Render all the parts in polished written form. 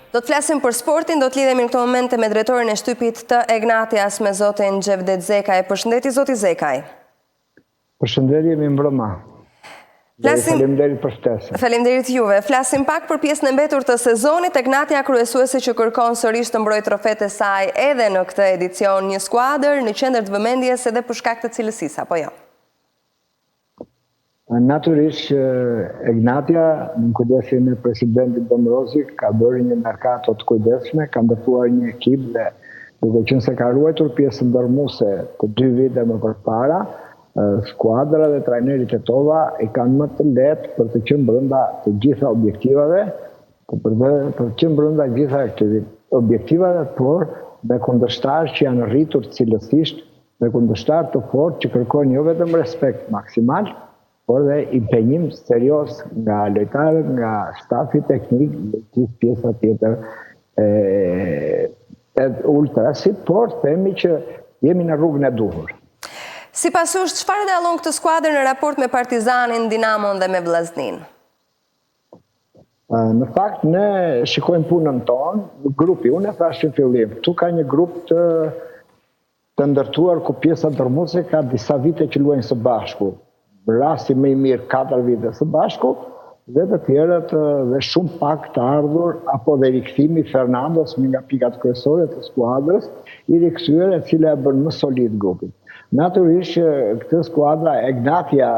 Do të flasim për sportin, do të lidhemi në këto momente me drejtorin e shtypit të Egnatias me zotin Xhevdet Zekaj. Përshëndetje zoti Zekaj. Përshëndetje, mirëmbrëma. Flasim... Faleminderit për ftesën. Faleminderit juve. Flasim pak për pjesën e mbetur të sezonit, Egnatia kryesuese që kërkon sërish të mbrojë trofetë e saj edhe në këtë edicion, një skuadër në qendër të vëmendjes edhe për shkak të cilësisë, apo jo? Natyrisht që Egnatia, nën kujdesin e presidentit Dombrozi, ka bërë një merkato të kujdesshme, ka ndërtuar një ekip dhe duke qenë se ka ruajtur pjesën dërrmuese të dy vite më përpara, skuadra dhe trajneri Tetova e kanë më të lehtë për të qenë brenda të gjitha objektivave, për të, për të qenë brenda gjitha objektivave, por me kundërshtarë që janë rritur cilësisht me kundërshtarë të fortë që kërkojnë jo vetëm respekt maksimal, por dhe impenjim serioz nga lojtarët, nga stafi teknik dhe gjithë pjesa tjetër e, e ultrasit, por themi që jemi në rrugën e duhur. Sipas jush, çfarë e dallon këtë skuadër në raport me Partizanin, Dinamon dhe me Vllazninë? Në fakt, ne shikojmë punën tonë, grupi, unë e thashë në fillim, këtu ka një grup të të ndërtuar ku pjesa dërrmuese ka disa vite që luajnë së bashku, rasti më i mirë 4 vite së bashku, dhe të tjerët dhe shumë pak të ardhur apo dhe rikthimi i Fernandos, një nga pikat kryesore të skuadrës, i rikthyer e cila e bën më solid grupin. Natyrisht që këtë skuadra Egnatia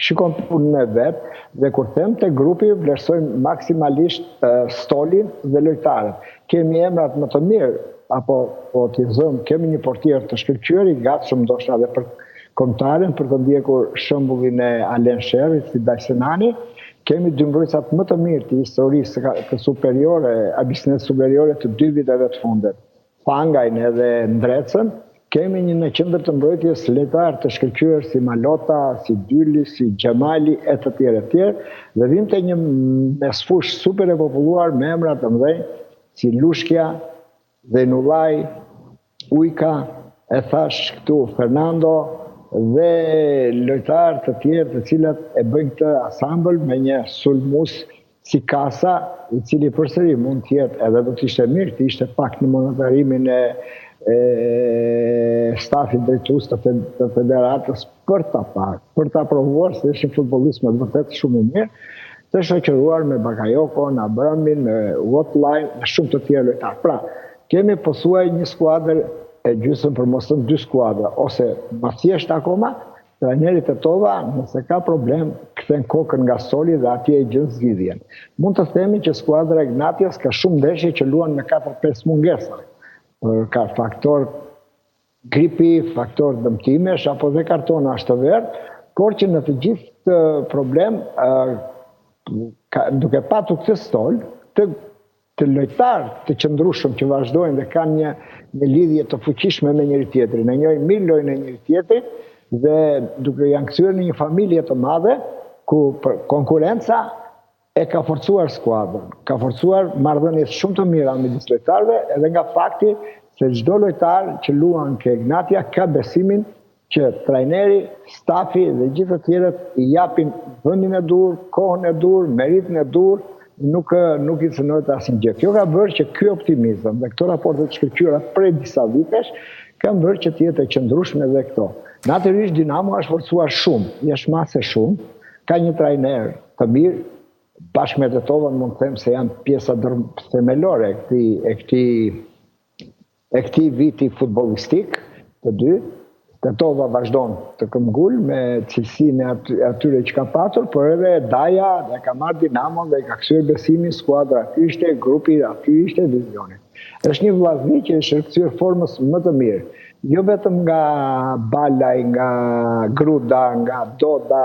shikon punën e vet dhe kur them te grupi vlerësojmë maksimalisht stolin dhe lojtarët. Kemi emrat më të mirë apo po t'i zëmë kemi një portier të shkëlqyer i gatshëm ndoshta edhe për kombëtaren për të ndjekur shembullin e Alen Sherrit si Dajsenani. Kemi dy mbrojtësat më të mirë të historisë të superiore, Abissnet superiore të dy viteve të fundit. Fangajn edhe Ndrecën, kemi një në qendër të mbrojtjes lojtarë të shkëlqyer si Malota, si Dyli, si Xhemali e të tjerë e tjerë dhe vijmë te një mesfushë super e populluar me emra të mëdhenj si Lushkja, Zejnullai, Ujka, e thashë këtu Fernando dhe lojtarë të tjerë të cilët e bëjnë këtë ansambël me një sulmues Si Kasa, i cili përsëri mund të jetë edhe do të ishte mirë të ishte pak në monitorimin e e stafit drejtues të, të federatës për ta parë, për ta provuar se është një futbollist me të vërtetë shumë i mirë, të shoqëruar me Bakayoko, Abramin, me Watline, me shumë të tjerë lojtarë. Pra, kemi pothuaj një skuadër e gjysmë për mos thënë dy skuadra, ose më thjesht akoma, Trajneri Tetova, nëse ka problem, kthen kokën nga stoli dhe atje e gjen zgjidhjen. Mund të themi që skuadra e Egnatias ka shumë ndeshje që luan me 4-5 mungesa. Për ka faktor gripi, faktor dëmtimesh apo dhe kartonash të verdhë, por që në të gjithë këtë problem, ka, duke patur këtë stol, të të lojtarë të qëndrueshëm që vazhdojnë dhe kanë një një lidhje të fuqishme me njëri tjetrin, e njohin mirë lojën e njëri tjetrit dhe duke janë kthyer në një familje të madhe ku për konkurrenca e ka forcuar skuadrën, ka forcuar marrëdhëniet shumë të mira midis lojtarëve edhe nga fakti se çdo lojtar që luan ke Egnatia ka besimin që trajneri, stafi dhe gjithë të tjerët i japin vendin e duhur, kohën e duhur, meritën e duhur, nuk nuk i cënohet asnjë gjë. Kjo ka bërë që ky optimizëm dhe këto raporte të shkëlqyera prej disa vitesh kanë bërë që të jetë e qëndrueshme dhe këto. Natyrisht Dinamo është forcuar shumë, jashtë mase shumë, ka një trajner të mirë, bashkë me Tetovën mund të them se janë pjesa themelore e këtij e këtij e këtij viti futbollistik, të dy, Tetova vazhdon të këmbgul me cilësinë e atyre që ka patur, por edhe Daja dhe ka marrë Dinamon dhe i ka kthyer besimin skuadra aty ishte, grupi aty ishte, vizioni. Është një Vllazni që është rikthyer formës më të mirë, jo vetëm nga Balaj, nga Gruda, nga Doda,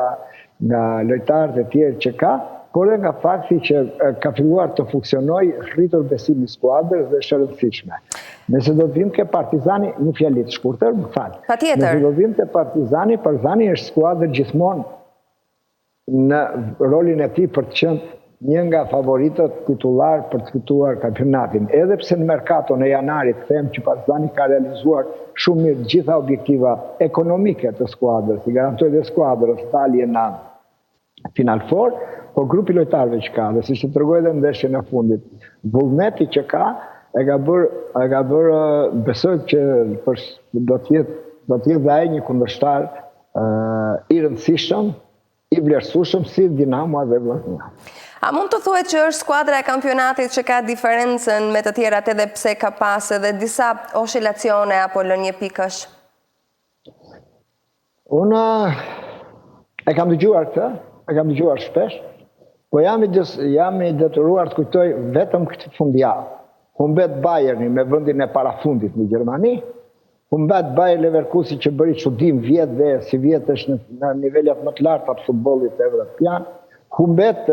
nga lojtarët e tjerë që ka, por edhe nga fakti që ka filluar të funksionojë, rritur besimi i skuadrës dhe është e rëndësishme. Nëse do të vim ke Partizani, një fjali të shkurtër, më fal. Patjetër. Nëse do të vim te Partizani, Partizani është skuadër gjithmonë në rolin e tij për të qenë një nga favoritët titullar për të fituar kampionatin. Edhe pse në merkaton e janarit them që Partizani ka realizuar shumë mirë të gjitha objektivat ekonomike të skuadrës, i garantoi dhe skuadrës dalje në. Final Four, po grupi i lojtarëve që ka, dhe siç e tregoi edhe ndeshjen e fundit, vullneti që ka, e ka bërë, e ka bërë, besoj që për, do të jetë, do të jetë dhe ai një kundërshtar i rëndësishëm, i vlerësueshëm si Dinamo dhe Vllaznia. A mund të thuhet që është skuadra e kampionatit që ka diferencën me të tjerat edhe pse ka pas edhe disa oshilacione apo lënie pikësh? Unë e kam dëgjuar këtë, e kam dëgjuar shpesh, po jam i, jam i detyruar të kujtoj vetëm këtë fundjavë. Humbet Bayerni me vendin e parafundit në Gjermani, humbet Bayer Leverkusen që bëri çudinë vjet dhe sivjet është në, në nivelet më të larta të futbollit evropian, humbet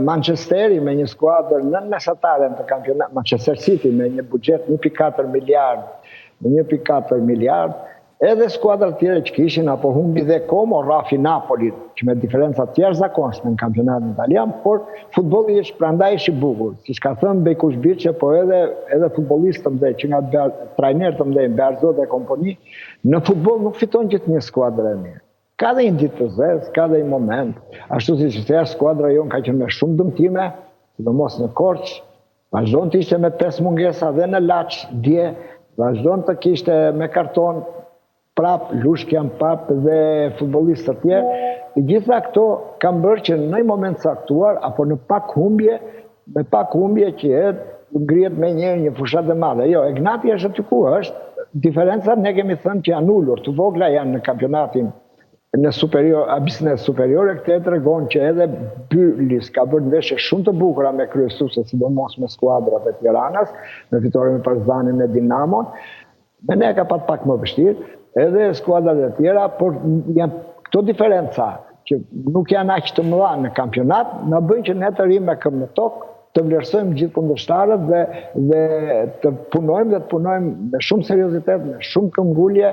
Manchesteri me një skuadër nën mesataren të kampionat, Manchester City me një buxhet 1.4 miliard, me 1.4 miliard, Edhe skuadrat të tjera që kishin apo humbi dhe Como rrafi Napolin, që me diferenca të jashtëzakonshme në kampionatin italian, por futbolli është prandaj është i bukur, siç ka thënë Bejkush Birçe, po edhe edhe futbollistë të mëdhenj, që nga trajnerë të mëdhenj, Bearzot e kompani, në futboll nuk fiton gjithnjë skuadra e mirë. Ka dhe një ditë të zezë, ka dhe një moment, ashtu siç thashë, skuadra jonë ka qenë me shumë dëmtime, sidomos në Korçë, Vazhdon të ishte me 5 mungesa dhe në Laç dje, vazhdon të kishte me karton prap Lushkjan prap dhe futbollistë të tjerë. Të gjitha këto kanë bërë që në një moment caktuar apo në pak humbje, me pak humbje që e ngrihet menjëherë një fushatë e madhe. Jo, Egnatia është aty ku është, diferencat ne kemi thënë që janë ulur, të vogla janë në kampionatin në superior, Abissnet Superiore, këtë e tregon që edhe Bylis ka bërë ndeshje shumë të bukura me kryesuese, sidomos me skuadrat e Tiranës, me fitore me Partizanin, me Dinamon. Me ne ka pat pak më vështirë, edhe skuadrat e tjera, por janë këto diferenca që nuk janë aq të mëdha në kampionat, na bëjnë që ne të rrimë me këmbë në tokë, të vlerësojmë gjithë kundërshtarët dhe dhe të punojmë dhe të punojmë me shumë seriozitet, me shumë këmbgulje,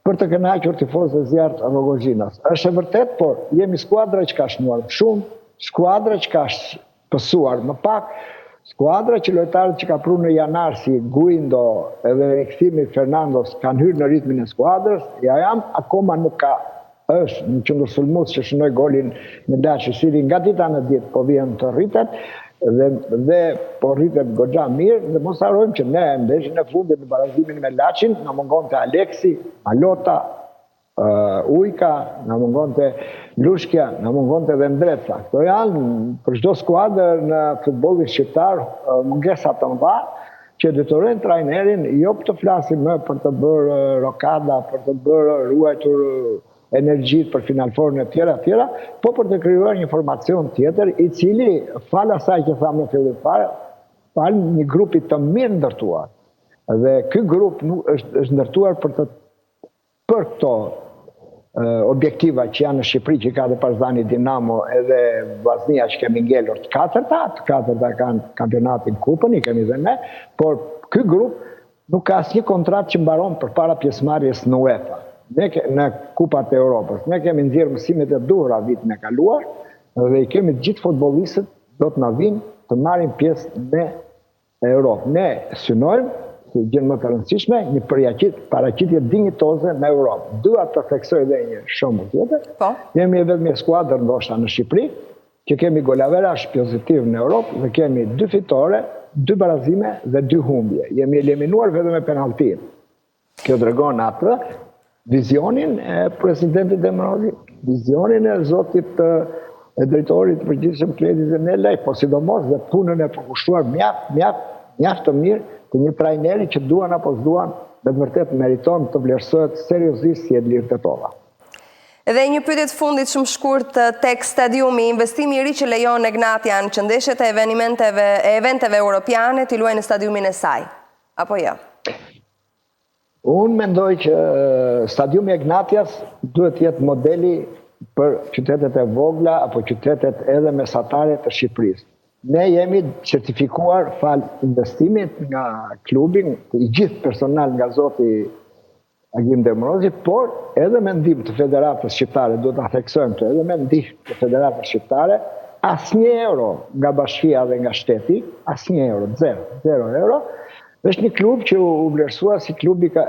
për të kënaqur tifozët e zjarrtë rrogozhinas. Është e vërtetë, por jemi skuadra që ka shënuar më shumë, skuadra që ka pësuar më pak, skuadra që lojtarët që ka pru në janar si Guindo edhe rikthimi i Fernandos kanë hyrë në ritmin e skuadrës, ja jam akoma nuk ka është një qendërsulmues që shënoi golin në Laç i cili nga dita në ditë po vjen të rritet dhe dhe po rritet goxha mirë dhe mos harrojmë që ne në ndeshjen e fundit në barazimin me Laçin na mungonte Aleksi, Malota, uh, Ujka, na mungonte Lushkja, na mungonte dhe Ndreca. Këto janë për çdo skuadër në futbollin shqiptar mungesa të mëdha që detyrojnë trajnerin jo të flasim më për të bërë rokada, për të bërë ruajtur energjitë për Final Four-in e tjera, tjera, po për të krijuar një formacion tjetër, i cili, falë asaj që thamë në fillim fare, falë një grupi të mirë ndërtuar. Dhe ky grup nuk është, është ndërtuar për të për këto objektiva që janë në Shqipëri që ka dhe Partizani Dinamo edhe Vllaznia që kemi ngelur të katërta, të katërta kanë kampionatin kupën, i kemi dhe ne, por ky grup nuk ka asnjë kontratë që mbaron përpara pjesëmarrjes në UEFA. Ne ke, në kupat e Europës. Ne kemi nxjerrë mësimet e duhura vitin e kaluar dhe i kemi të gjithë futbollistët do të na vinë të marrin pjesë në Europë. Ne synojmë, si gjënë më të rëndësishme, një përjaqit, paraqitje dinjitoze në Europë. Dua të theksoj edhe një shembull tjetër. Po. Jemi e vetmja skuadër ndoshta në Shqipëri që kemi golaverazh pozitiv në Europë dhe kemi dy fitore, dy barazime dhe dy humbje. Jemi eliminuar vetëm me penallti. Kjo tregon atë vizionin e presidentit Demrozi, vizionin e zotit e drejtorit të përgjithshëm Kledi Zenelaj, po sidomos dhe punën e përkushtuar mjaft, mjaft, mjaft të mirë të një trajneri që duan apo s'duan, me të vërtetë meriton të vlerësohet seriozisht si Edlir Tetova. Dhe një pyetje të fundit shumë shkurt tek stadiumi, investimi i ri që lejon Egnatian që ndeshjet e evenimenteve, e eventeve europiane t'i luajë në stadiumin e saj, apo jo? Unë mendoj që stadiumi Egnatias duhet të jetë modeli për qytetet e vogla apo qytetet edhe mesatare të Shqipërisë. Ne jemi certifikuar falë investimit nga klubi, i gjithë personal nga zoti Agim Demrozi, por edhe me ndihmë të Federatës Shqiptare, duhet ta theksojmë këtë, edhe me ndihmë të Federatës Shqiptare, asnjë euro nga bashkia dhe nga shteti, asnjë euro, zero, zero euro, Është një klub që u vlerësua si klubi ka,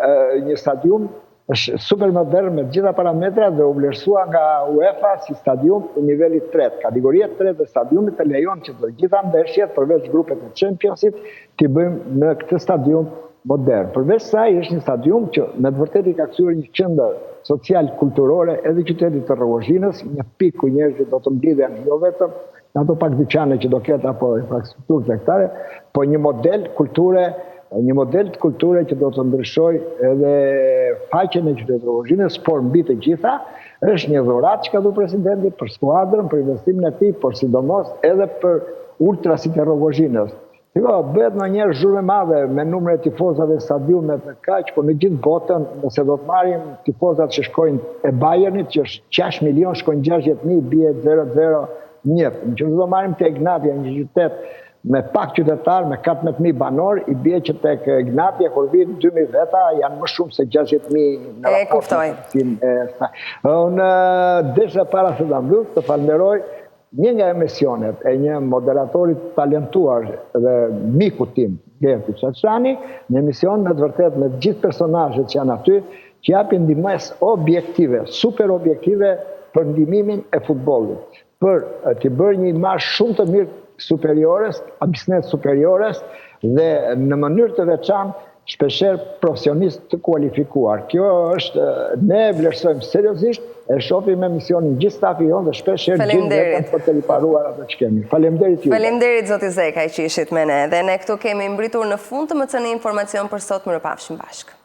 një stadium Është super modern me të gjitha parametrat dhe u vlerësua nga UEFA si stadium i nivelit të tretë. Kategoria e tretë e stadiumit të lejon që të gjitha ndeshjet, përveç grupet e Championsit, t'i bëjmë në këtë stadium modern. Përveç saj është një stadium që me të vërtetë i ka kthyer një qendër social kulturore edhe qytetit të Rrogozhinës, një pikë ku njerëzit do të mblidhen jo vetëm në ato pak dyqane që do ketë apo infrastrukturë tregtare, po një model kulture, një model të kulture që do të ndryshojë edhe faqen e qytetit të Rrogozhinës, por mbi të gjitha është një dhuratë që ka dhënë presidenti për skuadrën, për investimin e tij, por sidomos edhe për ultrasit e Rrogozhinës. Shiko, bëhet ndonjëherë zhurmë e madhe me numrin e tifozave në stadiumet e kaq, por në gjithë botën, nëse do të marrim tifozat që shkojnë e Bayernit, që është 6 milion, shkojnë 60.000, bie 0-0 një. Në qoftë se do marrim te Egnatia, një qytet me pak qytetarë, me 14.000 banorë, i bie që tek Egnatia, kur vijnë 2.000 veta, janë më shumë se 60.000 në raport me e saj. Unë desha para se ta mbyll, të falënderoj Një nga emisionet e një moderatori të talentuar dhe mikut tim, Gerti Çaçani, një emision me të vërtetë me të gjithë personazhet që janë aty, që japin ndihmesë objektive, super objektive për ndihmimin e futbollit, për t'i bërë një imazh shumë të mirë superiores, Abissnet Superiores dhe në mënyrë të veçantë shpeshherë profesionistë të kualifikuar. Kjo është, ne e vlerësojmë seriozisht, e shohim emisionin gjithë stafi jonë dhe shpeshherë gjejmë veten për të riparuar atë që kemi. Faleminderit juve. Faleminderit zoti Zekaj që ishit me ne. Dhe ne këtu kemi mbërritur në fund të MCN Informacion për sot, mirupafshim bashkë.